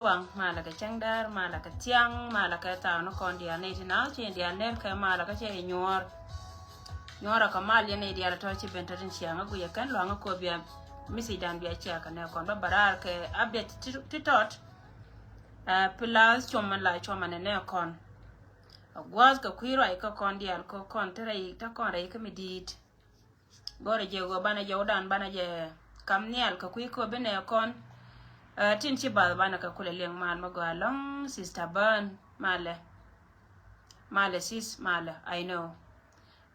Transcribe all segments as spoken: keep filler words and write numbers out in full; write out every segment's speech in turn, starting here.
Waŋ malɛ kɛ cäŋ däär, malɛ kɛ thiaŋ, malɛ kɛ thaw ni kɔn diaal nɛy ti naath ci diaal ner kɛ malɛ kɛ cɛ inyuɔɔr. Nyuɔɔrɛ kɛ mal yɛn nɛy diaal tɔ ci ben tɔ tin ciaŋ a guic a kɛn luaŋ a kɔ bia message dan bia ciak kɛ nɛ kɔn bä bä raar kɛ update ti, ti tɔt. Ɛ, plus cuɔmɛ la cuɔmɛ nɛ nɛ kɔn. A gua̱a̱th kɛ kui̱ ruac kä kɔn diaal kɔ kɔn te rɛy te kɔn rɛy kä mi di̱i̱t. Gɔrɛ jɛ ɣöö banɛ jɛ wä dan banɛ jɛ kam nhial kɛ kui̱ kɔ bi nɛ kɔn. Ɛ, tin ci bath banɛ kɛ kulɛ liɛŋ mal mi gɔaa lɔŋ sister Byrne malɛ. Malɛ sis malɛ, I know.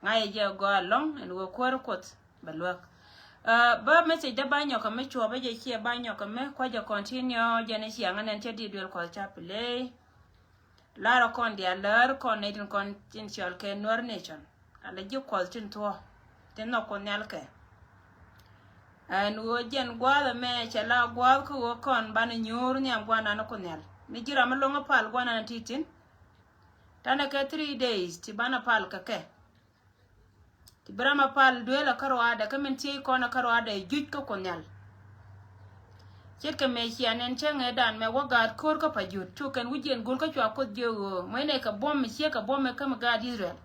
Ŋa̱cɛ jɛ gɔaa lɔŋ ɛn ɣöö kuäär Kuoth bɛ luäk. Ɛ, bä message dee ba nyɔkɛ mi cuɔpä jɛ ciɛ ba nyɔkɛ mi kua̱c jɛ continue jɛ ni ciaŋä nɛn cɛ di duel Kuɔth ca play. Larɔ kɔn diaal lär kɔn nɛy tin kɔn tin cɔl kɛ Nuer Nation. Ala ji̱ Kuɔth tin thuɔ̱k tin nhɔk Kuoth Nhial kɛ. Ɛn ɣöö jɛn gua̱a̱th ɛmɛ cɛ la gua̱a̱th kä ɣöö kɔn banɛ nyuur nhiam gua̱a̱th nan Kuoth Nhial. Ni ji̱ ram mi lo̱ŋ pal gua̱a̱th nan ti thi̱n. Tanɛ kɛ three days ti banɛ pal kɛ kɛ. Ti bi ram a pal duel a kä ruaadɛ kä min thiec kɔn a kä ruaadɛ juc kä Kuoth Nhial. Ce̱tkɛ mëë cia nɛn cä ŋee dan mɛ wä gaat ko̱r kä Pajut cu kɛn wi̱c jiɛn gul kä cua Kuoth jiök ɣöö mɔcnɛ kɛ buɔ̱m mi ciek kɛ buɔ̱m mi kä mi gaat Israel.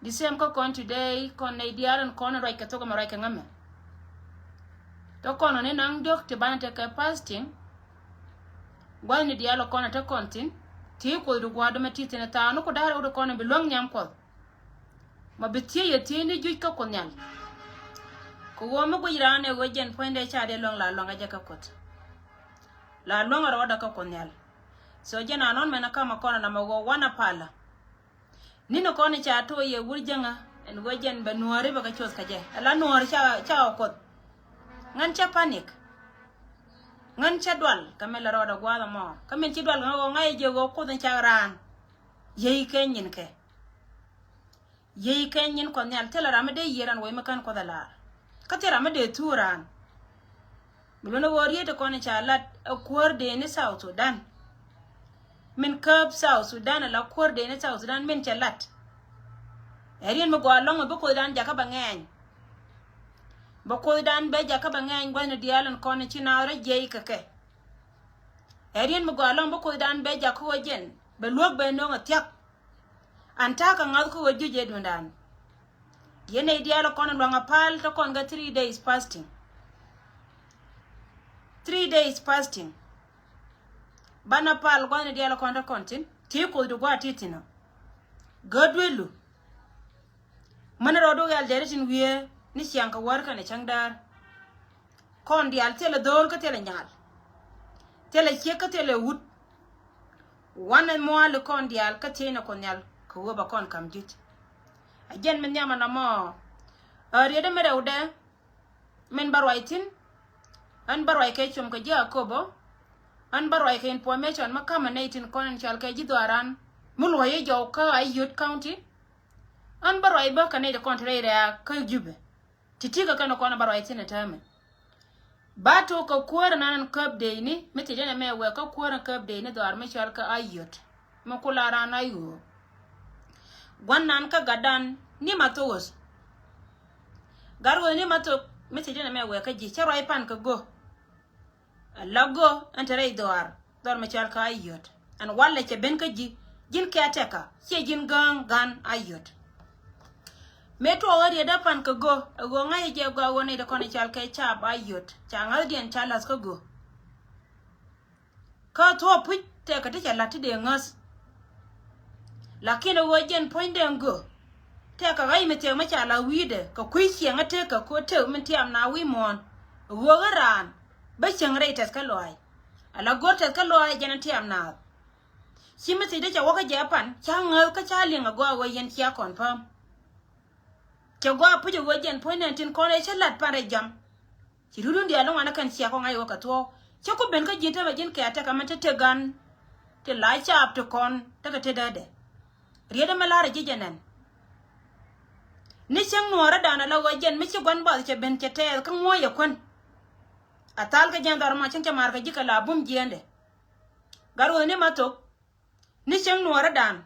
The same kä kɔn today kɔn nɛy diaal in kɔn in ruac kɛ thok ɛmɛ ruac kɛ ŋämɛ. Kä kɔn ɣän in naŋ diɔ̱k ti banɛ tekɛ fasting. Gua̱thni diaal kɔn a te kɔn thi̱n ti Kuoth di gua̱a̱r dɔmɛ ti thi̱n ɛ thaak ni ku da̱a̱r ɛ wut kɔn in bi luäŋ nhiam Kuɔth. Ma bi thiec yɛ thiec ni juc kä Kuoth Nhial. Kɛ ɣöö mi guic raan ɛ ɣöö jɛn puɔ̱nydɛ ca dee luäŋ la luäŋ a jɛ kä Kuoth. La luäŋ a rɔɔdɛ kä Kuoth Nhial. So jɛn anɔn mɛn a kamɛ kɔn a namɛ ɣöö wanɛ palä. Ni̱n kɔn ca to̱ yɛ wur jäŋä ɛn ɣöö jɛn bɛ nuääri bɛ kɛ cuɔth kɛ jɛ. Ala nuääri ca, ca ɔ Kuoth. Ŋän cä panic. Ŋän cä dual kɛ mɛ la rɔɔdɛ gua̱a̱th ɛmɔ. Kä min ci dual kɛ ŋä ɣöö ŋa̱c jɛ ɣöö Kuoth in cak raan. Yiey kɛ nyin kɛ. Yiey kɛ nyin Kuɔth Nhial thilɛ ram mi dee yiëë ran wec mi kän Kuoth ɛ laar. Kä thil ram mi dee thuuk raan. Mi luɔ̱n ɛ ɣöö riet ti kɔn ca lat ɛ kuäär dee ni South Sudan. Min käp South Sudan ala kuäär dee ni South Sudan min cɛ lat. Ɛ riet mi gɔaa lɔ̱ŋ mi bi Kuothdan jakä bɛ ŋɛɛny. Bɛ Kuothdan bɛ jakä bɛ ŋɛɛny gua̱thni diaal in kɔn ci naath rɔ jiɛc kɛ kɛ. Ɛ riet mi gɔaa lɔ̱ŋ bi Kuothdan bɛ jakä ɣöö jɛn bɛ luäk bɛ no̱o̱ŋ ɛ thia̱k. An ta̱a̱ kɛ ŋa̱th kä ɣöö ji̱ jɛ duundan. Yɛn nɛy diaal kɔn luaŋ a pal te kɔn kɛ three days fasting. Three days fasting. Banɛ pal gua̱thni diaal kɔn te kɔn thi̱n ti Kuoth di gua̱a̱th ti thi̱n ɔ. Gät duelu. Mänɛ rɔɔdu ɣɛl dɛri tin wiee ni ciaŋ kɛ wär kɛnɛ cäŋ däär. Kɔn diaal thilɛ dho̱o̱l kä thilɛ nyal. Thilɛ ciek kä thilɛ wut. Wanɛ muaali kɔn diaal kä thiecnɛ Kuoth Nhial kɛ ɣöö ba kɔn ka̱m ji̱th. A jɛn mi nhiamɛ nɔmɔ. Ɛ rietdä mi rɛwdɛ. Min bä ruac thi̱n. Ɣän bä ruac kɛ com kɛ ji̱ Akobo. Ɣän bä ruac kɛ information mi ka̱mɛ nɛy tin kɔn in cɔal kɛ ji̱ dhɔaaran. Mi luɔ̱c i̱ jɔw kä Ayod County. Ɣän bä ruac bä kɛ nɛy ti kɔn ti rɛy rɛ̈ɛ̈k kä Jubɛ. Ti̱ti̱ kɛ kɛn kɔn bä ruac thi̱n ɛ täämɛ. Ba tok kɛ kuäär nan in käp dee ni mi thiecdä nɛmɛ wɛɛ kä kuäär in käp dee ni dhɔaar mi cɔal kɛ Ayod. Mi ku la raan a yuɔ̱ɔ̱k. Gua̱n nan kä gatdan ni ma thok ɣöth. Gat ɣöth ni ma thok mi thiecdä nɛmɛ wɛɛ kä ji̱ cä ruac pan kɛ go̱. Ala go̱ ɛn te rɛy dhɔaar dhɔr mi cɔal kä Ayod. Ɛn walɛ cɛ ben kä ji̱ ji̱n caretaker ciɛ ji̱n gääŋ ga̱n Ayod. Mëë tuɔɔk ɣä rietdä pan kɛ go̱ ɛ ɣöö ŋa̱c jɛ gɔaa ɣöö nɛy ti kɔn i̱ cɔal kɛ caap Ayod ca ŋa̱thdiɛn ca la̱th kä go̱. Kä thuɔ̱ɔ̱p puc tɛkɛ ti cɛ la̱t ti dee ŋäth. Lakin ɛ ɣöö jɛn puɔ̱nydɛ ŋö tɛkɛ ɣa̱c mi thiɛk mi ca la̱th wi̱i̱dɛ kɛ kui̱ ciɛŋä tëëkä ko̱ tëk min tiam na wi̱i̱ muɔ̱ɔ̱n. Ɛ ɣöö ɣä raan bä cieŋ rɛy tɛth kä lɔaac. Ala go̱r tɛth kä lɔaac jɛn ɛ tiam naath. Ci mi thiecdä cɛ wä kä jɛ pan ca ŋäth kä ca liŋ ɛ gɔaa ɣöö yɛn cia confirm. Cɛ gɔaa puc ɛ ɣöö jɛn puɔ̱nydɛ tin kɔn ɛ cä la̱t pan rɛy jam. Ci rut wun diaal ni ŋuan ɛ kɛn ciɛ kɔŋ a iwä kɛ thuɔɔk. Cä ku ben kä ji̱n tämɛ ji̱n kɛ a tekɛ mɛ te te gan. Ti la caap ti kɔn tekɛ te däädɛ. Riet ɛmɛ la̱rä ji̱ jɛ nɛn. Ni cäŋ nuɔɔrä dan ala ɣöö jɛn mi ci gua̱n bath cɛ ben cɛ tɛɛth kä ŋuɔ̱ɔ̱c ɛ kuän. A thal kɛ jɛn dhɔr ma cäŋ cɛ ma̱a̱r kɛ ji̱ kɛ la bum jiɛɛndɛ. Gat ɣöö ni ma thok. Ni cäŋ nuɔɔrä dan.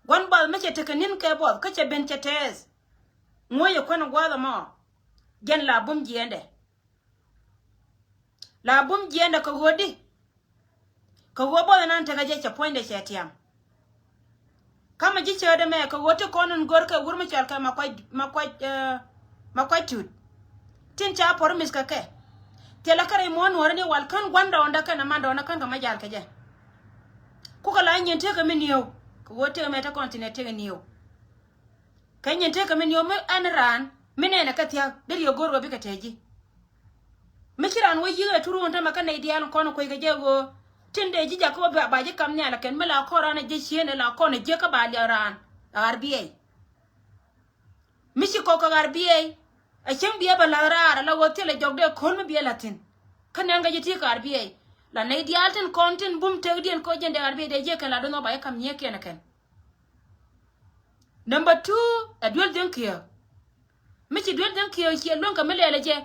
Gua̱n bath mi cɛ tekɛ ni̱n kɛ buɔth kä cɛ ben cɛ tɛɛth. Ŋuɔ̱ɔ̱c ɛ kuän gua̱a̱th ɛmɔ. Jɛn la bum jiɛɛndɛ. La bum jiɛɛndɛ kɛ ɣöödi. Kɛ ɣöö both ɛnan tekɛ jɛ cɛ puɔ̱nydɛ cɛ tiam. Kä mi ji̱ cäätdɛ mɛ kɛ ɣöö ti kɔn in görkɛ wur mi cɔalkɛ Makuac, Makuac, eh, Makuac Tut. Tin ca promise kɛ kɛ. Thilɛ kärɛ muɔ̱ɔ̱n Nuääri ni wal kän gua̱ndɔɔŋdä kɛnɛ mandɔɔŋdä kän kɛ ma jal kɛ jɛ. Kukɛ la nyin tëëkɛ mi niëëw kɛ ɣöö tëëkɛ mɛ te kɔn thin ɛ tëëkɛ niëëw. Kɛ nyin tëëkɛ mi niëëw mi ɛn raan mi nɛnɛ kɛ thia̱k deri yɛ go̱r ɣöö bikɛ tëë ji̱. Mi ci raan wä yi̱k ɛ turun tämɛ kä nɛy diaal in kɔn kuec kɛ jɛ ɣöö tin dee ji̱ jakä wä ba ji̱ kam nhial ɛ kɛn mi la kɔn raan ɛ ji̱ cieen ɛ la kɔn ɛ jiäk kä ba liak raan ɛ ɣar biɛy. Mi ci kɔk kɛ ɣar biɛy ɛ cäŋ biɛ bɛ la̱th raar ɛ la ɣöö thilɛ jɔk dee ko̱l mi biɛ la̱th thi̱n. Kä nɛn kɛ ji̱ ti kɛ ɣar biɛy la nɛy diaal tin kɔn tin bum tekdiɛn kɛ ɣöö jɛn dee ɣar biɛy dee jiäk kɛn la duɔ̱th ɣä ba ji̱ kam nyiëëkiɛn ɛ kɛn. Number two, ɛ duel dhieŋ kiɛ. Mi ci duel dhieŋ kiɛ ciɛ luäŋ kɛ mi lɛl ɛ jɛ.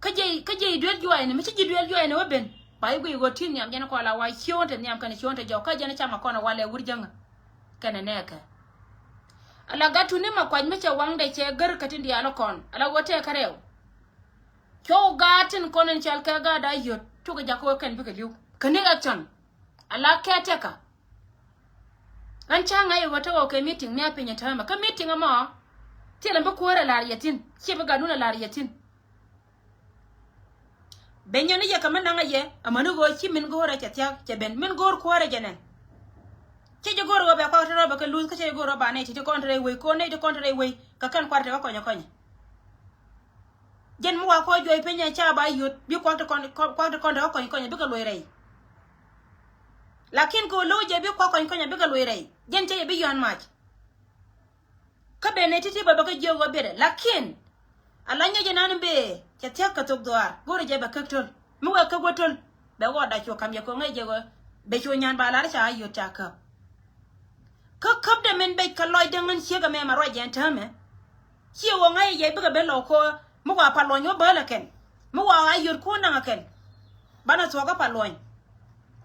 Kä jɛ, kä jɛ duel juayni, mi ci ji̱ duel juayni wä ben. Ba i̱ guiy ɣöö ti nhiam jɛn kɔn la wa ciöön te nhiam kɛn ciöön te jɔk. Kä jɛn camɛ kɔn ɛ walɛ wur jäŋä. Kɛnɛ nɛɛkɛ. Ala gat tuni Makuac mi cɛ waŋdɛ cɛ gär kä tin diaal kɔn. Ala ɣöö tɛɛkä rɛw. Cuɔ gaat tin kɔn in cɔalkɛ gaat Ayöt. Cukɛ jakä ɣöö kɛn bikɛ li̱w. Kä ni action. Ala caretaker. Ɣän ca ŋa̱c ɛ ɣöö te ɣɔw kɛ meeting mi a piny ɛ täämɛ. Kä meeting ɛmɔ thilɛ bi kuäärɛ la̱r yɛ thi̱n. Ciɛ bi gatdun ɛ la̱r yɛ thi̱n. Ben nyɔn ni yɛ kɛ mi naŋ ɛ yɛ amäni ɣöö ci min go̱o̱rɛ cɛ thia̱k cɛ ben min go̱o̱r kuäärɛ jɛ nɛn. Cɛ jɛ go̱o̱r ɣöö bɛ kuak te rɔ bɛ kɛ luth kä cɛ jɛ go̱o̱r ɣöö ba nɛy ti ti kɔn te rɛy wei ko̱n nɛy ti kɔn te rɛy wei kɛ kɛn kuat te kɛ kɔnyɛ kɔnyɛ. Jɛn mi wa kɔ juɔc piny ɛ ca ba yot bi kuak ti kɔn, kuak ti kɔn te kɔny kɔny bikɛ luɔc rɛy. Lakin kɛ lo̱w jɛ bi kuak kɔny kɔny bikɛ luɔc rɛy. Jɛn cɛ jɛ bi yɔ̱a̱n mac. Kä ben ɛ ti̱ti̱ bä bɛ kä jiök wä biɛtdɛ lakin a la nyɔc jɛ nan bee cɛ thia̱k kɛ thok dhuaar go̱rɛ jɛ bɛ käk töl mi wee käk wä töl. Bɛ wä dac cuɔ kam jɛ ko̱ŋɛ jɛ wä bɛ cuɔ nyan ba lar ca a yot ca käp. Kä käpdɛ min bec kɛ lɔcdä ŋän ciek ɛmɛ ma ruac jɛ ɛn täämɛ. Ciɛ wä ŋa̱c yɛ bikɛ ben lɔw kɔ mi wa pa luɔny wä bäälä kɛn mi wa a yot kuɔn naŋ ɛ kɛn. Banɛ thuɔ̱kä pa luɔny.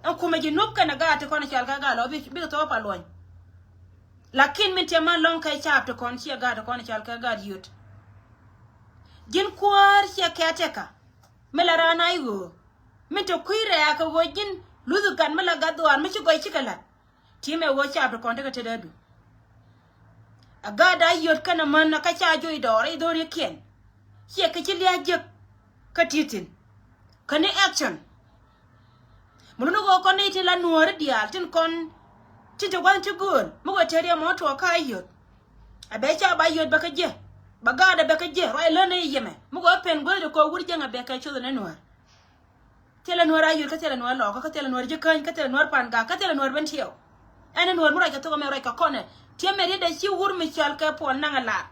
Ɛn kumɛ ji̱ nup kɛnɛ gaat ti kɔn cɔal kɛ gaat lɔ bikɛ thuɔ̱kä pa luɔny. Lakin min tiɛm man lɔ̱ŋ kɛ caap ti kɔn ciɛ gaat ti kɔn cɔal kɛ gaat yot. Ji̱n kuäär ciɛ kɛ tɛkä mi la raan a i̱ ɣöö min te kui̱ rɛɛk kɛ ɣöö ji̱n luth gat mi la gat dhuaar mi ci gɔy cikɛ la̱t. Ti̱mɛ ɣöö caap ti kɔn tekɛ tetdädu. A gaat a yot kɛn amän a kä ca joc dɔɔr i̱ dho̱r i̱ kiɛn. Ciɛ kɛ ci lia̱a̱ jiäk kä ti̱i̱ thi̱n. Kä ni action. Mi luni ɣöö kɔn ni tin la nuääri diaal tin kɔn tin te gua̱n ti gööl mi wee tëëd yɛ mɔ tuɔɔk kä a yot. A bɛ ca ba yot bɛ kä jiɛ. Ba gaat a bɛ kä jiɛ ruac län ni yɛmɛ mi ɣöö pen guäth ti kɔɔk wur jiäŋ a bɛ kɛ coth ni nuäär. Thilɛ nuäär a yot kä thilɛ nuäär lɔɔkä kä thilɛ nuäär ji̱ käny kä thilɛ nuäär pan gak kä thilɛ nuäär ben tiɛw. Ɛn ni nuäär mi ruac kɛ thok ɛmɛ ruac kɛ kɔnɛ. Tiɛmɛ riet dee ci wur mi cɔal kɛ puɔl naŋ ɛ lar.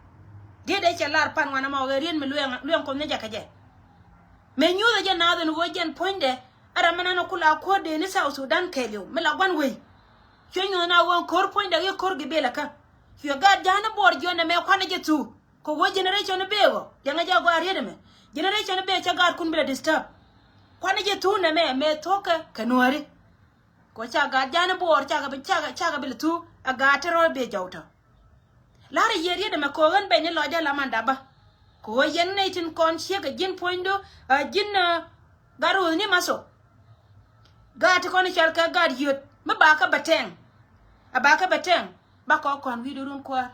Riet dee cɛ lar pan ŋuan ɛmɔ ɣɛ riet mi luɛŋ, luɛŋ kuoth ni jɛ kɛ jɛ. Mëë nyuuthɛ jɛ naath ɛn ɣöö jɛn puɔ̱nydɛ. Ɛ ram mi nan ɛ ku la kuäär dee ni South Sudan kɛɛliw mi la gua̱n wei. Cuɛ nyuuth na ɣöö ko̱r puɔ̱nydɛ ɣi ko̱r gi bilɛ kä. Cuɛ gaat ja̱a̱n ni buɔɔr jiɔn ɛmɛ kuanɛ jɛ thuu. Kɛ ɣöö generation ni bee ɣɔ diɛŋɛ jɛ gɔaa riet ɛmɛ. Generation ni bee cɛ gaatkun bilɛ disturb. Kuanɛ jɛ thuu nɛmɛ mɛ thuɔ̱kɛ kɛ nuääri. Kɛ ɣöö ca gaat ja̱a̱n ni buɔɔr cakɛ bi, cakɛ, cakɛ bilɛ thuu ɛ gaat te rɔ̱ bee jɔw tɔ. La̱rä yiëë riet ɛmɛ kɛ ɣöö ɣän bɛny ni lɔcdä la man dapä. Kɛ ɣöö yɛn nɛy tin kɔn ciek kɛ ji̱n puɔ̱nydu ɛ ji̱n ɛ gat ruuth ni maso. Gaat ti kɔn i̱ cɔal kɛ gaat yöt mi ba kä bɛ tɛŋ. A ba kä bɛ tɛŋ ba kɔk kɔn wi̱i̱du run kuäär.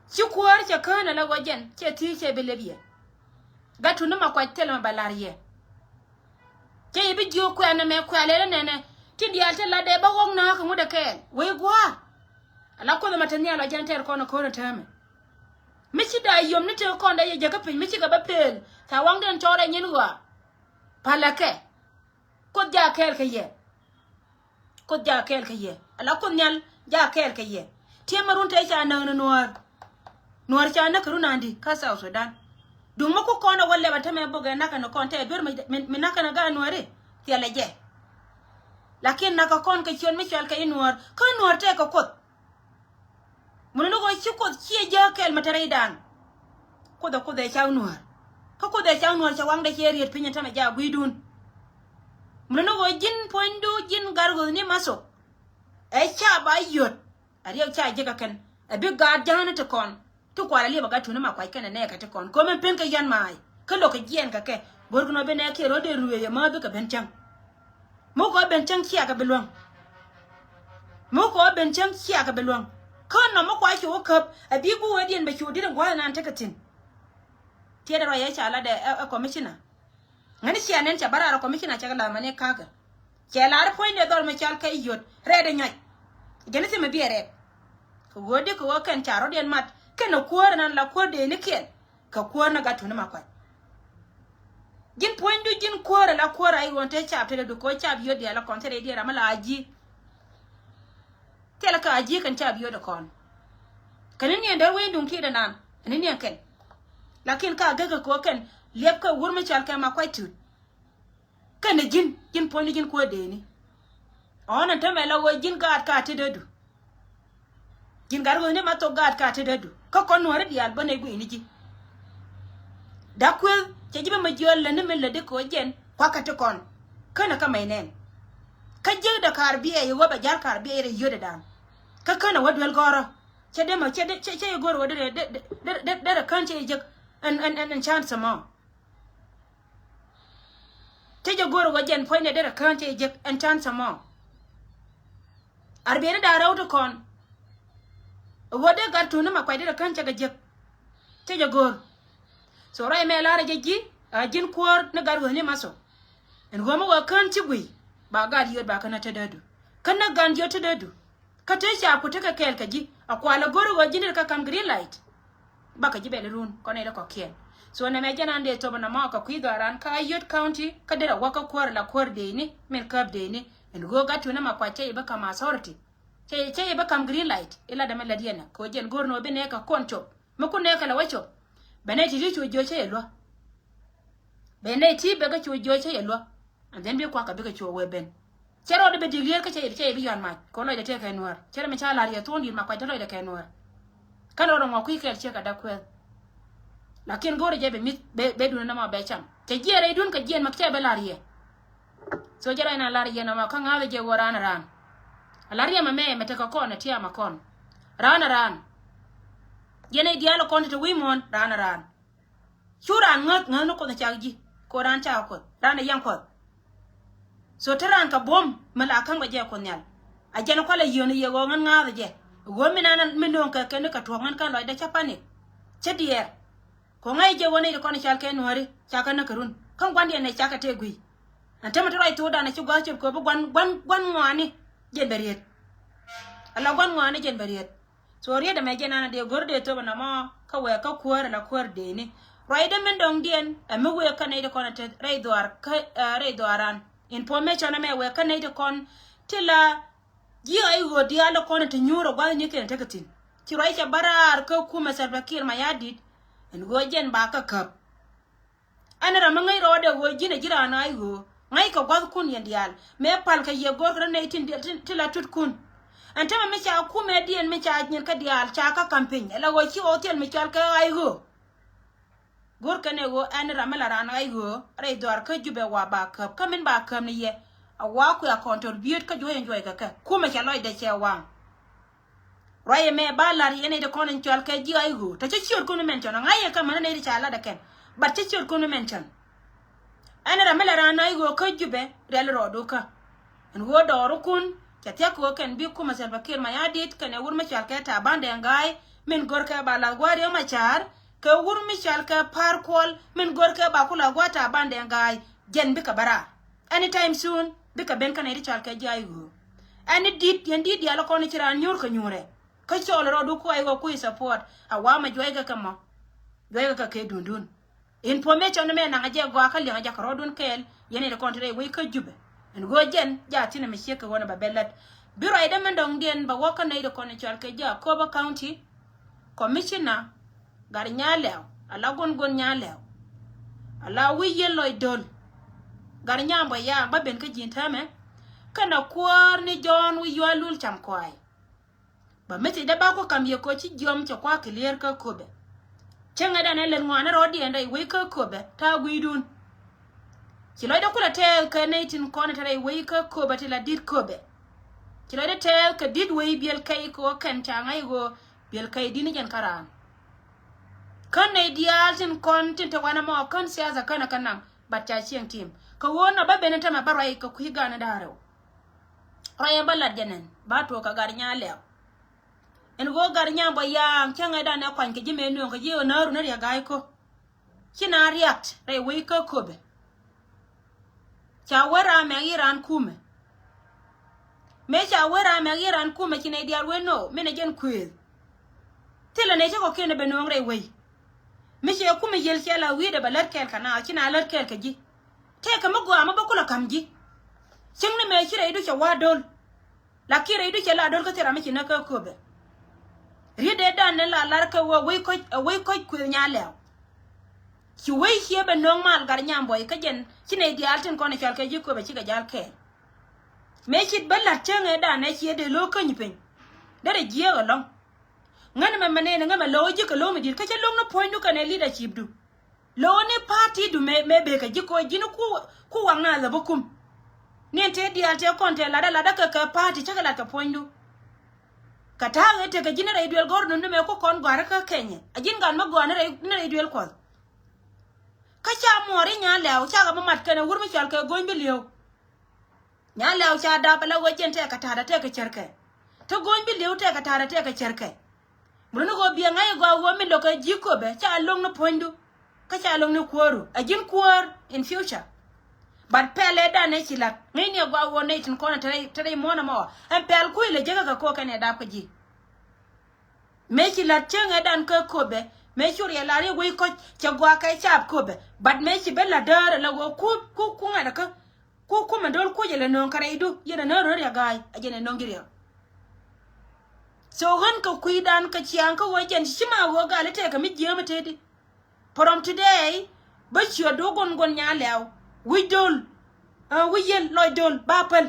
Ci kuäär cɛ kään ala ɣɔc jɛn cɛ thi̱i̱ cɛ bi lep yɛ. Gat tuni ma kuac thilɛ ma ba la̱r yɛ. Cɛ yɛ bi jiök kuɛ̈n ɛmɛ kuɛ̈n lɛl ɛnɛnɛ. Ti diaal ti la dee ba ɣɔk nääk kɛ ŋut ɛ kɛɛl wee gua̱a̱. Ala kuoth ɛmɛ te nhial ɔ jɛn tɛɛr kɔn ɛ ko̱r ɛ täämɛ. Mi ci da̱a̱ yom ni tëë kɔn dee yɛ jäkä piny mi cikɛ bä pëël tha̱a̱ŋ waŋdiɛn cɔɔr ɛ nyin ɣɔaa. Palä kɛ. Kuoth jaak kɛɛl kɛ yɛ. Kuoth jaak kɛɛl kɛ yɛ. Ala kuoth nhial jaak kɛɛl kɛ yɛ. Tiɛmɛ run tëë ca näk ni nuäär. Nuäär ca näk kɛ run aŋ di kä South Sudan. Duŋ mi ku kɔn ɛ wä lɛp ɛ tämɛ bok ɛ nakä ni kɔn tɛ duer mi, mi, mi nakä ni gaat nuääri. Thilɛ jɛ. Lakin nakä kɔn kɛ ciöt mi cɔal kɛ i̱ nuäär kä nuäär tëë kɛ kuoth. Mun ni ɣöö ci kuoth ciɛ jääk kɛɛl mi te rɛydan. Kuoth ɛ kuoth ɛ cak nuäär. Kä kuoth ɛ cak nuäär cɛ waŋdɛ ciɛ riet piny ɛ tämɛ jaak gui̱dun. Mun ni ɣöö ji̱n puɔ̱nydu ji̱n gat ɣöth ni maso. Ɛ ca ba yöt. A riɛk ca jiäk ɛ kɛn ɛ bi gaat ja̱a̱n ti kɔn. Ti kual a liɛp a gat tuni ma kuac kɛn ɛ nɛɛkɛ ti kɔn ko̱mɛ pen kɛ yɛn ma̱a̱c kä lo̱k kɛ jiɛɛn kɛ kɛ. Go̱rkɛ nɔ bi nɛɛk kiɛ rɔ̱ dee ruëë yɛ mä bikɛ ben cäŋ. Mi kɔ ben cäŋ ciakɛ bi luäŋ. Mi kɔ ben cäŋ ciakɛ bi luäŋ. Kä nɔmɔ kua cu wä käp a bi guwädiɛn bɛ cu dit in gua̱th nan tekɛ thi̱n. Tiɛt rɔ yɛ ca lat ɛ commissioner. Ŋäni cia nɛn ca bä raar commissioner cɛ kɛ la̱th mani ka̱kä. Cɛ la̱r puɔ̱nydɛ dhɔl mi cal kɛ yot rɛɛt ɛ nyɔc. Jɛn i̱ thimɛ biɛ rɛɛt. Kɛ ɣöö di kɛ ɣöö kɛn ca rɔ̱diɛn mat kɛn ɛ kuäär ɛnan la kuäär dee ni kiɛn. Kɛ kuäär ni gat tuni ma kuac. Ji̱n puɔ̱nydu ji̱n kuäär ɛ la kuäär a i̱ ɣöö te cap tetdädu kɛ ɣöö cap yot diaal ɛ kɔn thil rɛy diɛn ram mi la a ji̱. Thilɛ ka a ji̱ kɛn ca biöödɛ kɔn. Kɛn ni niɛn dee wee duŋ kiɛ dee naan ni niɛn kɛn. Lakin ka gek kɛ kɔk kɛn liɛp kɛ wur mi cɔal kɛ ma kuac tut. Kɛn ni ji̱n ji̱n puɔ̱ny ni ji̱n kuäär deeni. Ɔn ɛn tämɛ la wee ji̱n gaat ka tetdädu. Ji̱n gat wee ni ma thok gaat ka tetdädu kä kɔn nuɔ̱ɔ̱ri diaal bä nɛy guiy ni ji̱. Dak kueth cɛ ji̱ bä ma jiöl lä ni min lä di kɛ wä jɛn kuakä ti kɔn. Känɛ kä mɛy nɛn. Kä jiäkdɛ kaar biɛɛc i̱ wä bɛ ja̱l kaar biɛɛc rɛy yio̱tdɛ da̱a̱n. Kä känɛ wä duel gɔ̱rä cɛ dee ma cɛ dee cɛ cɛ i̱ go̱r wä derɛ derɛ kän cɛ i̱ jek ɛn ɛn ɛn ɛn can sɛ mɔ. Cɛ jɛ go̱r wä jɛn puɔ̱nydɛ derɛ kään cɛ jek ɛn can sɛ mɔ. Ar biɛni da̱a̱ rɛw ti kɔn. Wä dee gat tuuni ma kuac derɛ kään cɛ kɛ jek. Cɛ jɛ go̱r. So rɔy mɛ la̱rä jɛ ji̱ a ji̱n kuäär ni gat wä ni ma so. Ɛn wä mi wä kään ci guiy ba gat yio̱t ba kän a te dee du kän ni gan yio̱t te dee du. Kä te ca ku tekɛ kɛɛl kɛ ji̱ a kual a go̱r ɣöö ji̱n ri kä ka̱m green light. Bakɛ ji̱ bɛl run kɔn nɛy ti kɔ̱kiɛn. So nɛmɛ jɛn an dee thop nɔmɔ kɛ kui̱ dhɔaaran kä Ayod County kä derɛ wä kä kuäär la kuäär deeni min käp deeni. Ɛn ɣöö gat tuuni ma kuac cɛ i̱ bä ka̱m authority. Cɛ cɛ i̱ bä ka̱m green light i̱ lat ɛmɛ lät yɛn ɛ kɛ ɣöö jɛn go̱r ni wä bi nɛɛkɛ kɔn cop mi kun nɛɛkɛ lɛ wä cop. Bɛ nɛy ti ti cu jiö cä yɛ luä. Bɛ nɛy ti bɛ kɛ cu jiö cä yɛ luä. And then bi kuakä bikɛ cuɔ wee ben. Cɛ rɔɔdɛ bɛ dik lier kä cɛ yɛ bi cɛ yɛ bi yɔan mac kɛ lɔcdɛ tëë kɛ nuäär cɛ rɛ mi ca la̱r yɛ thuɔ̱ɔ̱ŋ di̱t ma kuac te lɔcdɛ kɛ nuäär. Kä rɔɔdɛ ŋuɔ kui̱ kɛɛl ciek kɛ dak kuɛth. Lakin go̱o̱rɛ jɛ bɛ mi̱th bɛ bɛ dun nɔmɔ bɛ cam cɛ jiɛɛr rɛydun kɛ jiɛɛn ma cɛ bɛ la̱r yɛ. So jɛ rɔy na la̱r yɛ nɔmɔ kä ŋa̱thɛ jɛ ɣöö raan raan. A la̱r yɛ ma mɛ mɛ tekɛ kɔn ɛ tiam a kɔn. Raan a raan. Yɛn ɛ diaal kɔn te te wi̱i̱ muɔ̱ɔ̱n raan a raan. Cu raan ŋäth ŋäth ni Kuoth cak ji̱. Ko raan cak Kuoth raan a yɛn Kuɔth. So te raan kɛ buɔ̱m mi la käŋ bɛ jɛ Kuoth Nhial. A jɛn kualɛ yio̱n yɛ ɣöö ŋän ŋa̱a̱th jɛ ɣöö mi nan mi no̱o̱ŋ kɛ kɛn ni kɛ tuɔ̱k ŋän kɛn lɔcdɛ cä panik. Cä diɛɛr. Ko ŋäc jɛ ɣöö nɛy ti kɔn cal kɛ nuääri cakɛ näk kɛ run kä gua̱ndiɛn nɛ cakɛ tëë gui̱i̱. Ɛn tämɛ te ruac thokdan a ci gua̱a̱th cop kɛ bi gua̱n gua̱n gua̱n ŋɔaani jɛn bɛ riet. Ala gua̱n ŋɔaani jɛn bɛ riet. So riet ɛmɛ jɛ nan a dee go̱r dee thop ɛnɔmɔ kä wɛɛ kä kuäär ala kuäär deeni. Ruacdä min dɔ̱ŋdiɛn ɛ mi wëë kä nɛy ti kɔn ɛ te rɛy dhuaar kä rɛy dhuaaran. Information ɛmɛ wëë kä nɛy ti kɔn ti la ji̱ a i̱ ɣöö diaal ti kɔn ɛ te nyuur ɛ gua̱thnikiɛn ɛ tekɛ thi̱n. Ci ruac cɛ bä raar kä kumɛ Salva Kiir Mayardit ɛn ɣöö jɛn ba kä käp. Ɛn ram mi ŋäc rɔɔdɛ ɣöö ji̱n ɛ ji̱ raan a i̱ ɣöö ŋäckɛ gua̱thkun yɛn diaal mëë pal kɛ yɛ go̱rkɛ rɔ nɛy tin ti la tutkun. Ɛn tämɛ mi ca kumɛdiɛn mi ca nyin kä diaal ca kä ka̱m piny ala ɣöö ci ɣɔw thil mi cɔal kɛ a i̱ ɣöö. Go̱rkɛ nɛ ɣöö ɛn ram mi la raan a i̱ ɣöö rɛy dhɔaar kä Jubɛ wa ba käp kä min ba käp ni yɛ. A wa kuɛ a kɔn tɔr biöt kä juɔ̱c ɛn juɔ̱c kɛ kɛ kumɛ cɛ lɔcdɛ cɛ waŋ. Ruac ɛmɛ ba la̱r yɛn nɛy ti kɔn in cɔal kɛ ji̱ a i̱ ɣöö tɔ cä ciötkun mention ŋa̱c yɛ kä män nɛy ti ca lat ɛ kɛn. But cä ciötkun mention. Ɛn ram mi la raan a i̱ ɣöö kä Jubɛ rial rɔɔdu kä. Ɛn ɣöö dɔɔrukun cɛ thia̱k ɣöö kɛn bi kumɛ Salva Kiir Mayardit kɛn ɛ wur mi cɔal kɛ Taban Deng Gai min görkɛ ba lath gua̱a̱r Riek Machar kɛ wur mi cɔal kɛ Par Kuol min görkɛ ba ku lath gua̱a̱r Taban Deng Gai. Jɛn bikɛ bä raar. Anytime soon bikɛ ben kä nɛy ti cɔal kɛ ji̱ a i̱ ɣöö. Ɛn i̱ di̱t yɛn di̱t diaal kɔn i̱ ci raan nyuur kɛ nyuurɛ. Kä cɔɔl rɔɔdu kuay kɛ kui̱ support a wamɛ juɔykɛ kɛ mɔ. Juɔykɛ kɛ kɛ dundun. Information mɛ naŋ a jɛ gɔaa kä liɛŋ a jakä rɔɔdun kɛɛl yɛn nɛy ti kɔn ti rɛy wec kä Jubɛ. Ɛn ɣöö jɛn ja thi̱n ɛmɛ ciek kɛ ɣöö nɛ bɛ bɛ lät. Bi ruacdä min dɔ̱ŋdiɛn bɛ wä kä nɛy ti kɔn cɔal kɛ ji̱ Akobo County Commissioner Gat Nyalɛw ala Gon Gon Nyalɛw. Ala wi̱i̱ yiël lɔc do̱l. Gat Nyambɔ Yaak bä ben kä ji̱n täämɛ. Kɛnɛ kuäär ni Jɔ̱ɔ̱n wi̱i̱ yual lul cam kɔaay. Bä message dee ba ku kam yɛ kɔ ci jiɔam cɛ kua clear kä Köpɛ. Cäŋɛ danɛ lät ŋɔaani rɔɔdiɛn rɛy wec kä Köpɛ ta̱a̱ gui̱dun. Ci lɔcdɛ kulɛ tɛɛth kɛ nɛy tin kɔn te rɛy wec kä Köpɛ ti la di̱t Köpɛ. Ci lɔcdɛ tɛɛth kɛ di̱t wec biɛl kɛy kɛ ɣöö kɛn ca ŋa̱c ɣöö biɛl kɛy di̱t ni jɛn kä raan. Kän nɛy diaal tin kɔn tin te wanɛ mɔ kän siasa känɛ kɛ naŋ. But ca cieŋ tim kä Kɛ ɣöö na bä ben in tämɛ bä ruac kɛ kui̱ gan in da̱ŋ rɛw. Ruac in bä lat jɛ nɛn ba tuɔɔk kɛ gat nyaa lɛw. Ɛn ɣöö gat nyaa bɔ yaaŋ cäŋɛ dan ɛ kuany kɛ ji̱ mëë nööŋ kɛ ji̱ ɣöö nääru ni riɛk ga̱a̱c kä. Ci na riakt rɛy wec kä köpɛ. Ca wee ram mɛk i̱ raan kumɛ. Mëë ca wee ram mɛk i̱ raan kumɛ ci nɛy diaal wee nöö min ɛ jɛn kuëëth. Thilɛ nɛy cä kɔ̱kiɛn ɛ bɛ nööŋ rɛy wec. Mi ciɛ kumɛ yiël ciɛ la wi̱i̱dɛ bɛ lät kɛɛl kɛ naath ci na lät kɛɛl kɛ ji̱. Tëëkɛ mi gɔaa mi bä kulɛ ka̱m ji̱. Cieŋni mëë ci rɛydu cɛ wa̱a̱ do̱l. Lakin rɛydu cɛ la do̱l kä thil ram mi ci näk kä köpɛ. Riet dee dan ni la lar kɛ wä wec kɔc ɛ wec kɔc kuëth nya lɛw. Ci wec ciɛ bɛ no̱o̱ŋ mal gat nyam buɔy kä jɛn ci nɛy diaal tin kɔn ɛ cɔal kɛ ji̱ köpɛ cikɛ jal kɛɛl. Mëë cit bä la̱t cäŋ ëë dan ɛ ciɛ dee lo̱o̱k käny piny. Derɛ jiääk ɛlɔ̱ŋ. Ŋän mɛ mɛ nɛn ŋä mɛ lo̱o̱k ji̱ kɛ lo̱o̱k mi di̱t kä cä lo̱o̱k ni puɔ̱nydu kɛnɛ leadership du. Lo̱o̱ni party du mëë mëë bëë kɛ ji̱ koc ji̱n ku ku waŋ na lɛ bä kum. Ni ɛn tëë diaal tëë kɔn tëë latdä latdä kɛ kɛ party cä kɛ lat kɛ puɔ̱nydu. Kɛ ta̱a̱ ɣee tekɛ ji̱n rɛy duel gɔ̱r nundä mëë ku kɔn gɔ̱a̱rä kä Kenya a ji̱n gat mä gɔ̱a̱r ni rɛy ni rɛy duel kuɔth. Kä ca muɔɔri nya lɛw ca kɛ bä mat kɛnɛ wur mi cɔal kɛ go̱ny bi li̱ew. Nya lɛw ca dap ala ɣöö jɛn tɛkɛ ta̱a̱dä tɛkɛ cärkɛ. Te go̱ny bi li̱ew tɛkɛ ta̱a̱dä tɛkɛ cärkɛ. Muruni ɣöö biɛ ŋa̱c ɛ gɔaa ɣöö min lo̱kɛ ji̱ köpɛ ca lo̱ŋ ni puɔ̱nydu. Kä ca lo̱ŋ ni kuääru a ji̱n kuäär in future. But pɛl ëëdan ëë ci la̱t ŋäcni ɛ gɔaa ɣöö nɛy tin kɔn ɛ te rɛy te rɛy muɔ̱ɔ̱n ɛmɔ ɛn pɛl kui̱ lɛ jekä kɛ ko̱o̱k kɛn ɛ dap kä ji̱. Mëë ci la̱t cäŋ ëëdan kä köpɛ mëë cu riɛl la riɛk wec kɔc cɛ gɔaa kɛ caap köpɛ. But mëë ci ben la̱t däär ɛ la ɣöö ku ku ku ŋa̱t ɛ kä. Ku kumɛ do̱l kucɛ lɛ nööŋ kɛ rɛydu yɛn ɛ nööŋ rööriɛ ga̱a̱c a jɛn ɛ nööŋ ji̱ riɛk. So ɣän kɛ kui̱dan kɛ ciaŋ kä ɣöö jɛn ci ma ɣöö gal i̱ tɛkɛ mi jiääm i̱ tëëdi. From today bä ciötdu guɔ̱n guɔ̱n nya lɛw wi̱c do̱l. Wi̱c yɛl lɔc do̱l ba päl.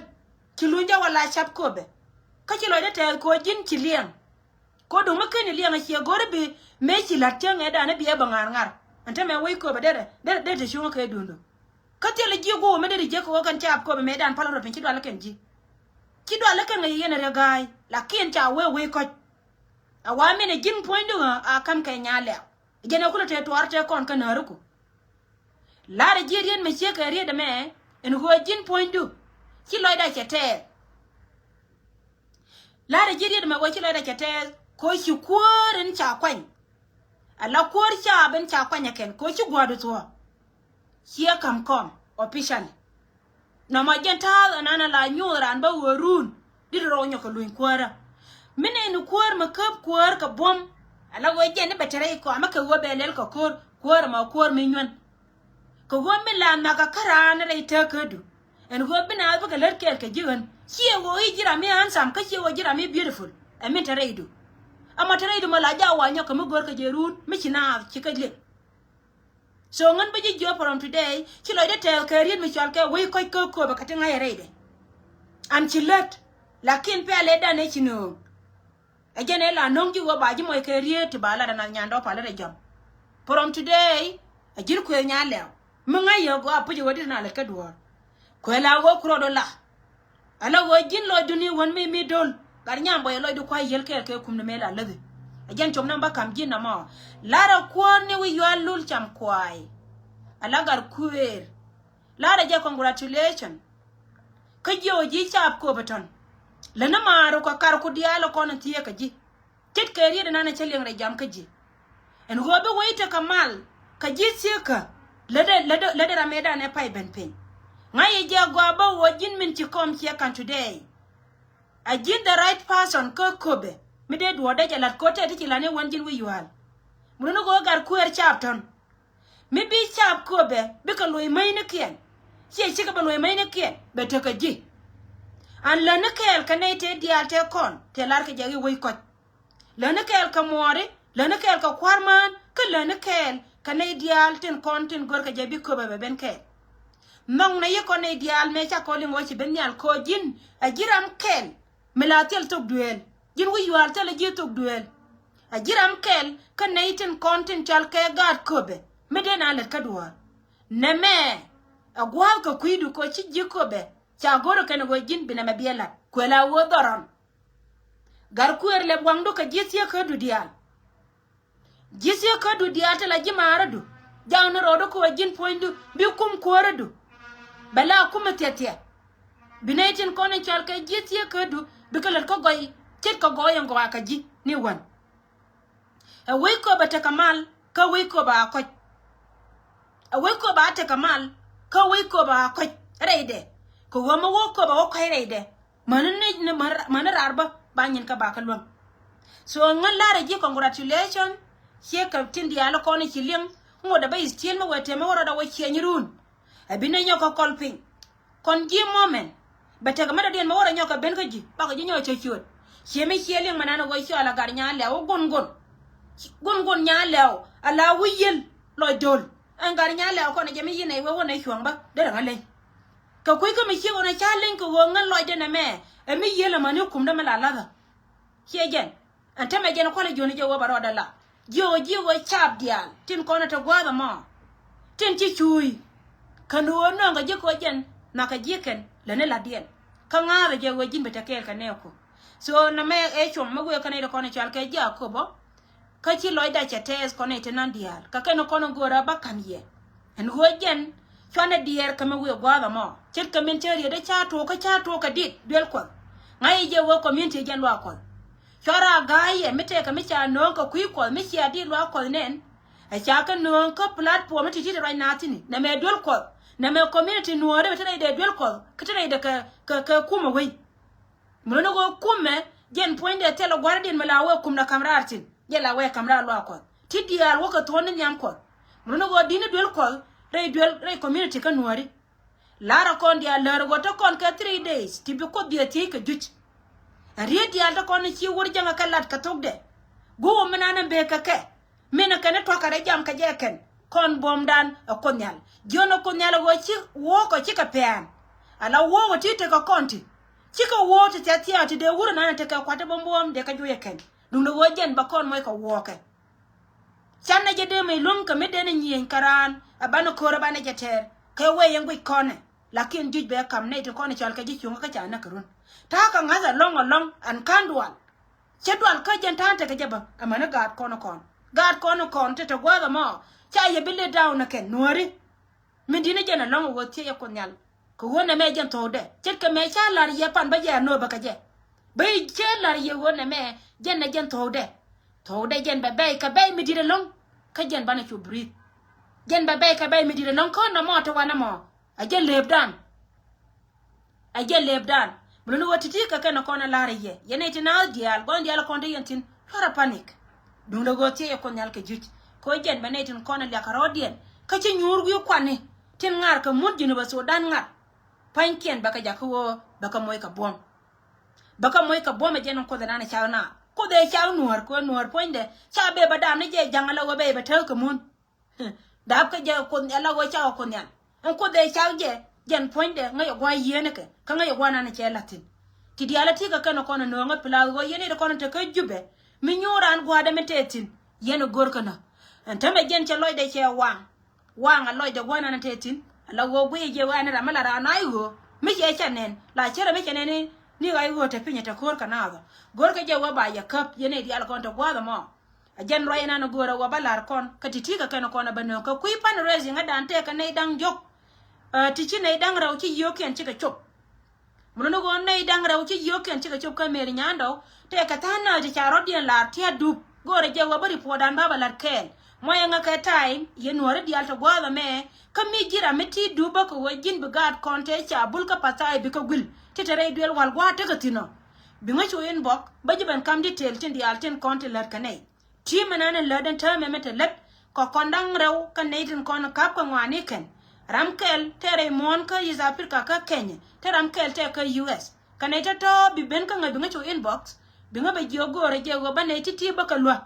Ci luny jɛ wala cap köpɛ. Kä ci lɔcdä tɛɛth kɛ ɣöö ji̱n ci liɛŋ. Kodu mi keni liɛŋ a ciɛ go̱ri bi mëë ci la̱t cäŋ ëëdan i̱ biɛ bä ŋa̱r ŋa̱r. Ɛn te mɛ wec köpɛ derɛ derɛ derɛ te cuŋä kɛ duundu. Kä thilɛ ji̱ guɔ mi derɛ jiäk kɛ ɣöö kɛn caap köpɛ mëëdan pal rɔ piny ci dual kɛn ji̱. Ci dual kɛn ŋäc yɛn ɛ riɛ ga̱a̱c lakin ca wee wec kɔc. A wa min ɛ ji̱n puɔ̱nydu ɣä a ka̱m kɛ nya lɛ̈k. Jɛn ɛ kulɛ te tuɔɔr te kɔn kä nääriku. La̱rä ji̱ riet mi ciek kɛ riet ɛmɛ ɛn ɣöö ji̱n puɔ̱nydu ci lɔcda cɛ tɛɛth. La̱rä ji̱ riet ɛmɛ ɣöö ci lɔcda cɛ tɛɛth kɛ ɣöö ci kuäär in ca kuany. Ala kuäär ca ben ca kuany ɛ kɛn kɛ ɣöö ci gua̱a̱du thuɔ̱ɔ̱. Ciɛ ka̱m kɔm officially. Nɔmɔ jɛn ta̱a̱th ɛn an ala nyuuth raan bä ɣöö ruun dit rɔw nyɔk kɛ luny kuäärä. Mi nɛy ni kuäär mi käp kuäär kɛ buɔ̱m. Ala ɣöö jɛn ni bɛ te rɛy kɔamä kɛ ɣöö bɛ lɛl kɛ ko̱r kuäär ɛmɔ kuäär mi nyuän. Kɛ ɣöö mi la nhɔakä kä raan rɛy tëkädu. Ɛn ɣöö bi naath bikɛ lät kɛɛl kɛ ji̱ ɣän ciɛ ɣöö i̱ ji̱ ram mi handsome kä ciɛ ɣöö ji̱ ram mi beautiful. Ɛ min te rɛydu. Ɛmɔ te rɛydu mɔ la jaak wa nyɔk kɛ mi go̱r kɛ jɛ ruun mi ci naath ci kä liŋ. So ŋän bä ji̱ jiɔp from today ci lɔcdä tɛɛth kɛ riet mi cɔal kɛ wec kɔc kä köpɛ kɛ ti ŋa̱c ɛ rɛydɛ. An ci lät. Lakin pɛl ëëdan ëë ci nööŋ. Ɛ jɛn ëë la no̱ŋ ji̱ ɣöö ba ji̱ mɔc kɛ riet ti ba lat ɛ nath nyandɔ palä rɛ jɔ̱m. From today ɛ ji̱n kuëëth nya lɛw mi ŋa̱c yɛ gɔaa puc ɛ ɣöö dit na lät kä duɔ̱ɔ̱r. Kuëë la ɣöö kurɔt ɔ la. Ala ɣöö ji̱n lɔcdu ni wän mi mi do̱l gat nyam bɔyɛ lɔcdu kua̱c yiël kɛɛl kɛ kum ni mëë la läthi. Ɛ jɛn com ni bä ka̱m ji̱n nɔmɔ. La̱rä kuäär ni wi̱i̱ yual lul cam kua̱a̱c. Ala gat kuëër. La̱rä jɛ congratulation. Kä jiɛ ɣöö ji̱ caap kööbä tɔ̱n. Läni maaru kɛ karku diaal ɛ kɔn in thieekä ji̱. Tet kɛ riet ɛnan ɛ cä liɛŋ rɛy jam kä ji̱. Ɛn ɣöö bi wec tekɛ mal kɛ ji̱ thieekä. Lätdɛ lätdɛ lätdɛ ram ëëdan ɛ pay ben piny. Ŋa̱c yɛ jiɛ gɔaa bä ɣöö ji̱n min ci kɔm ciɛ ka̱n today. A ji̱n the right person kä köpɛ mi dee duɔ̱ɔ̱rdɛ jɛ la̱t ko̱tɛ ti ci la̱t ni wän ji̱n wi̱i̱ yua̱a̱l. Mun ni ɣöö gat kuëër caap tɔ̱n. Mi bi caap köpɛ bikɛ luɔ̱c mäcnikiɛn. Ciɛ cikɛ bɛ luɔ̱c mäcnikiɛn bɛ tekɛ ji̱. An lätni kɛɛl kɛ nɛy tëë diaal tëë kɔn tëë la̱rkɛ jɛ i̱ wec kɔc. Lätni kɛɛl kɛ muɔɔri, lätni kɛɛl kɛ kua̱r mään, kä lätni kɛɛl kɛ nɛy diaal tin kɔn tin görkɛ jɛ bi köpɛ bɛ ben kɛɛl. Nhɔknɛ yi kɔn nɛy diaal mëë ca kɔn liŋ ɣöö ci ben nhial kɛ ɣöö ji̱n a ji̱ ram kɛl. Mi la thil thok duëël ji̱n wi̱c yua̱a̱l thilɛ ji̱ thok duëël. A ji̱ ram kɛl kä nɛy tin kɔn tin cɔal kɛ gaat köpɛ mi dee na lät kä duɔ̱ɔ̱r. Nɛmɛ ɛ gua̱a̱th kɛ kui̱du kɛ ɣöö ci ji̱ köpɛ ca go̱rä kɛn ɣöö ji̱n bi nɛmɛ biɛ la̱t kuël a ɣöö dhɔrɔn. Gat kuëër lɛp waŋdu kɛ ji̱ thieekädu diaal. Ji̱ thieekädu diaal ti la ji̱ maarädu. Jaŋni rɔɔdu kɛ ɣöö ji̱n puɔ̱nydu bi kum kuäärädu. Bɛ la kumɛ thiɛ thiɛ. Bi nɛy tin kɔn in cɔal kɛ ji̱ thiee kädu bikɛ lät kä gɔy ce̱tkɛ gɔɔy in gɔaa kɛ ji̱ ni wän. Ɛ wec kööbä tekɛ mal kä wec kööbä a kɔc. Ɛ wec kööbä a tekɛ mal kä wec kööbä a kɔc rɛydɛ. Kɛ ɣöö mi wä kööbä wä kɔc rɛydɛ. Mäni ni, ni, mäni raar bä ba nyin kä ba kä luäŋ. So ŋän la̱rä ji̱ congratulation. Ciɛ kɛ tin diaal kɔn ci liŋ. Ŋot ɛ bä is tiel mi wee tëë mi wä rɔɔdɛ wä ciɛ nyi run. Ɛ bi ni nyɔk kä kɔl piny. Kɔn ji̱ moment bɛ tekɛ mi dɔ̱diɛn mi wä rɔ nyɔk kɛ ben kä ji̱ bakɔ ji̱ nyɔk cä ciööt. Ciɛ mi ciɛ liŋ mi nan ɛ wä cɔal a gat nyaa lɛw gun gun. Gun gun nyaa lɛw a la wi̱i̱ yiel lɔc do̱l. Ɛn gat nyaa lɛw kɔn ɛ jɛ mi yi̱n ɛ wee wä nɛ cuɔ̱ŋ bä derɛ ŋä leny. Kɛ kui̱ kä mi ciek ɣän a ca leny kɛ ɣöö ŋän lɔcdɛ nɛmɛ ɛ mi yiël ɛmäni kumdä mi la la̱thä. Ciɛ jɛn ɛn tämɛ jɛn kualɛ jiöni jɛ ɣöö bɛ rɔɔdɛ la jiök ɛ jiök ɛ caap diaal tin kɔn ɛ te gua̱a̱th ɛmɔ. Tin ci cuuc kän ɣöö nööŋ kɛ ji̱ kɛ ɣöö jɛn nhɔakɛ ji̱ kɛn lätni la̱tdiɛn. Kä ŋa̱a̱thɛ jɛ ɣöö ji̱n bɛ te kɛɛl kɛ nɛɛku. So nɛmɛ ɛ cuɔ̱ŋ mi wëë kä nɛy ti kɔn ɛ cɔal kɛ ji̱ Jakobo. Kä ci lɔcdä cɛ tɛɛth kɔn i̱ ti nan diaal kä kɛn kɔn in go̱o̱rä bä ka̱n yɛ. Ɛn ɣöö jɛn cuanɛ diɛɛr kä mi wëë gua̱a̱th ɛmɔ ce̱tkɛ min cä rietdä ca tuɔɔk kä ca tuɔɔk kɛ dit duel Kuɔth. Ŋa̱c i̱ jɛ ɣöö community jɛn luaak Kuɔth. Cuarɛ a ga̱a̱c yɛ mi tëëkɛ mi ca nööŋ kɛ kui̱ Kuɔth mi cia dit luaak Kuɔth nɛn. Ɛ ca kɛ nööŋ kä platform mi ti̱ti̱ ti ruac naath thi̱n i̱ nɛmɛ duel Kuɔth nɛmɛ community nuɔ̱ɔ̱ri mi te rɛydɛ duel Kuɔth kä te rɛydɛ kɛ, kɛ, kɛ kumɛ wei. Mi luni ɣöö kumɛ jɛn puɔ̱nydɛ thilɛ gua̱rdiɛn mi la wee kumdɛ ka̱m raar thi̱n. Jɛ la wee ka̱m raar luaak Kuɔth ti diaal wä kɛ thuɔ̱ɔ̱n ni nhiam Kuɔth. Mi luni ɣöö di̱t ni duel Kuɔth rɛy duel rɛy community kä nuääri. La̱rä kɔn diaal läär ɣöö te kɔn kɛ three days ti bi Kuoth dhiee thiec kɛ juc. Ɛ riet diaal te kɔn ci wur jäŋä kɛ lat kɛ thokdɛ. Guwä mi nan in bee kɛ kɛ min ɛ kɛn i̱ tuakä rɛy jam kɛ jɛ kɛn kɔn buɔ̱mdan ɛ Kuoth Nhial. Jiön ɛ Kuoth Nhial ɛ ɣöö ci wuɔ̱ɔ̱k ɔ cikɛ pɛ̈ɛ̈n. Ala wuɔ̱ɔ̱k ɔ ti tekɛ kɔn ti cikɛ wuɔ̱ɔ̱k ti thia̱thia̱a̱ ti dee wur ɛ nan in tekɛ kua̱t ti buɔ̱mbuɔ̱m dee kɛ juɔyɛ kɛn. Duundɛ ɣöö jɛn bɛ kɔn muɔc kɛ wuɔ̱ɔ̱kɛ. Canɛ jɛ dee mi luäŋ kɛ mi den in nyieny kɛ raan ɛ banɛ ko̱r ɛ banɛ jɛ tɛɛr kɛ wee yɛn guic kɔnɛ. Lakin juc bɛ kam nɛy ti kɔn i̱ cɔal kɛ ji̱ cuŋä kä ca näk kɛ run. Ta̱a̱ kɛ ŋa̱th ɛlɔ̱ŋ ɛlɔ̱ŋ ɛn ka̱n dual. Cɛ dual kä jɛn ta̱a̱n tekɛ jɛ bä ɛmäni gaat kɔn kɔn gaat kɔn kɔn te te gua̱a̱th ɛmɔ. Ca yɛ bi let down ɛ kɛn nuääri. Min di̱t ni jɛn ɛlɔ̱ŋ ɛ ɣöö thiec ɛ Kuoth Nhial. Kɛ ɣöö nɛmɛ jɛn thokdɛ ce̱tkɛ mɛ ca la̱r yɛ pan bä jɛ anööbä kɛ jɛ. Bä i̱ cä la̱r yɛ ɣöö nɛmɛ jɛn ɛ jɛn thokdɛ. Thokdɛ jɛn bɛ bɛy kɛ bɛy mi di̱t ɛlɔ̱ŋ. Kä jɛn banɛ cu breathe. Jɛn bɛ bɛy kɛ bɛy mi di̱t ɛlɔ̱ŋ kä nɔmɔ te wanɛ mɔ. Ɛ jɛ lëëpdan. Ɛ jɛ lëëpdan. Mi luni ɣöö ti̱ti̱ kɛ kɛn kɔn ɛ la̱r yɛ yɛn nɛy ti naath diaal gua̱n diaal kɔn te yɛn thi̱n. Cuarɛ panic. Duundɛ ɣöö thiec ɛ Kuoth Nhial kɛ juc. Kɛ ɣöö jɛn bɛ nɛy tin kɔn ɛ liak kɛ rɔɔdiɛn kä ci nyuur wi̱i̱ kuani. Tin ŋa̱r kɛ mun Jinub Sudan ŋa̱r. Pa̱nykiɛn bɛ kɛ jakä ɣöö bɛ kɛ moc kɛ buɔ̱m. Bɛ kɛ moc kɛ buɔ̱m ɛ jɛn in Kuoth ɛ nan ɛ cak naar Kuoth ɛ cak nuäär kɛ ɣöö nuäär puɔ̱nydɛ ca bee bɛ dam ni jɛ ja̱ŋ ala ɣöö bɛ bɛ täk kɛ mun. Dap kä jɛ Kuoth Nhial la ɣöö cak ɛ Kuoth Nhial in Kuoth ɛ cak jɛ. Jɛn puɔ̱nydɛ ŋäc ɛ gua̱a̱c yieenikɛ kä ŋäc ɛ gua̱a̱c nan ɛ cɛ la̱thi̱n. Ti diaal ɛ ti kɛ kɛn ɛ kɔn ɛ nööŋä pilath ɣöö yɛn i̱ ti kɔn ɛ te kä Jubɛ mi nyuur raan gua̱a̱dɛ mi tɛth thi̱n. Yɛn ɛ go̱r kä nä ɛn tämɛ jɛn cɛ lɔcdɛ cɛ waŋ. Waŋ a lɔcdɛ gua̱a̱r nan tëë thi̱n ala ɣöö guiy jɛ ɣöö ɛn ram mi la raan a i̱ ɣöö mi cɛ cɛ nɛn la cärɛ mi cɛ nɛn i̱ ni ɣa̱c ɣöö te piny ɛ te ko̱r kɛ naath ɔ. Go̱rkɛ jɛ ɣöö ba yɛ käp yɛn i̱ diaal kɔn te gua̱a̱th ɛmɔ. A jɛn ruac ɛn an ɛ go̱o̱rɛ ɣöö ba la̱r kɔn kä ti̱ti̱ kɛ kɛn kɔn ɛ bä nööŋ kɛ kui̱ pan raising ɛ dan tëë kɛ nɛy da̱ŋ jɔ̱k. Ɛ ti ci nɛy da̱ŋ rɛw ci yio̱o̱kiɛn cikɛ cop. Mun ni ɣöö nɛy da̱ŋ rɛw ci yio̱o̱kiɛn cikɛ cop kä Mary Nyandɔw tëëkɛ tha̱a̱ŋ nääc ti ca rɔ̱diɛn la̱r tia̱t dup. Go̱o̱rɛ jɛ ɣöö bä ripuɔtdan bä bɛ la̱t kɛɛl muɔyɛ ŋäkɛ ta̱a̱ yɛ nuɔ̱ɔ̱ri diaal ti gua̱a̱th ɛmɛ. Kä mi ji̱n ram mi ti̱i̱t dup bä kɛ ɣöö ji̱n bi gaat kɔn tëë ca bul kä pa̱tha̱a̱ bi kä gui̱l ti te rɛy duël wal gua̱a̱th tekɛ thi̱n ɔ. Bi ŋäc cu inbox bä ji̱ ben kam detail tin diaal tin kɔn ti lät kɛ nɛy. Ti̱i̱ mi nan in lät in täämɛ mi te lät kɛ kɔn da̱ŋ rɛw kä nɛy tin kɔn ka̱p kɛ ŋɔaani kɛn. Ram kɛl te rɛy muɔ̱ɔ̱n kä East Africa kä Kenya te ram kɛl te kä U S. Kɛ nɛy tɔ̱tɔ̱ bi ben kä ŋäc bi ŋäc cu inbox. Bi ŋäc bɛ jiök go̱o̱rɛ jɛ ɣöö bä nɛy ti̱ti̱ bä kɛ luäk.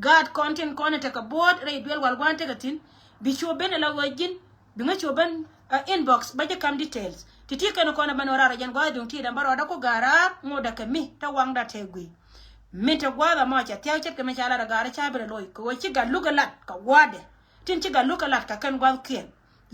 Gaat kɔn tin kɔn in tekɛ bo̱o̱t rɛy duel wal gua̱a̱n tekɛ thi̱n. Bi cu ben ala ɣöö ji̱n bi ŋäc cu ben inbox bä ji̱ kam details. Ti̱ti̱ kɛn kɔn in ben ɣöö raar ɛ jɛn gua̱a̱th duŋ ti̱i̱t ɛn bä rɔɔdä ku ga̱a̱r raar ŋotdä kɛ mi te waŋda te gui̱i̱. Min te gua̱a̱th ɛmɔ cɛ thia̱k ce̱tkɛ mi ca lat ɛ gaari ca bi rɛ loc kɛ ɣöö ci gat luk ɛ lat kɛ gua̱a̱dɛ. Tin ci gat luk ɛ lat kɛ kɛn gua̱a̱thkiɛn.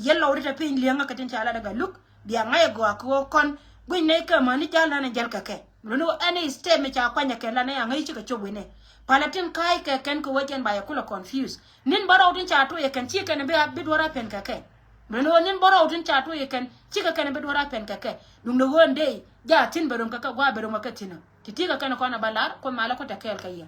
Yɛ lɔwdi te piny li̱eŋä kɛ tin ca lat ɛ gat luk bia ŋa̱c ɛ gɔaa kɛ ɣöö kɔn gui̱ny nɛy kä mäni ja̱l nan ɛ jäl kɛ kɛ. Luni ɣöö ɛn i̱ step mi ca kuany ɛ kɛn la nɛy aŋäc cikɛ cop wi̱nɛ. Palɛ tin ka̱a̱c kɛ kɛn kɛ ɣöö jɛn ba yɛ kulɛ confuse. Ni̱n bä rɔw tin ca toc ɛ kɛn ci kɛn bi bi duɔ̱ɔ̱r a pɛn kɛ kɛ. Mɛ ni ɣöö ni̱n bärɔw tin ca tuɔy kɛn cikɛ kɛn bi duɔ̱ɔ̱r a pɛn kɛ kɛ duŋdɛ ɣöö ndey jaathin bɛ ro̱ŋ kɛ kɛ gua̱a̱ bɛ ro̱ŋ kɛ kɛ thi̱n ɔ. Ti ti kɛ kɛn kɔn a bɛ lar Kuoth malä Kuoth tɛ kɛɛl kɛ yɛ.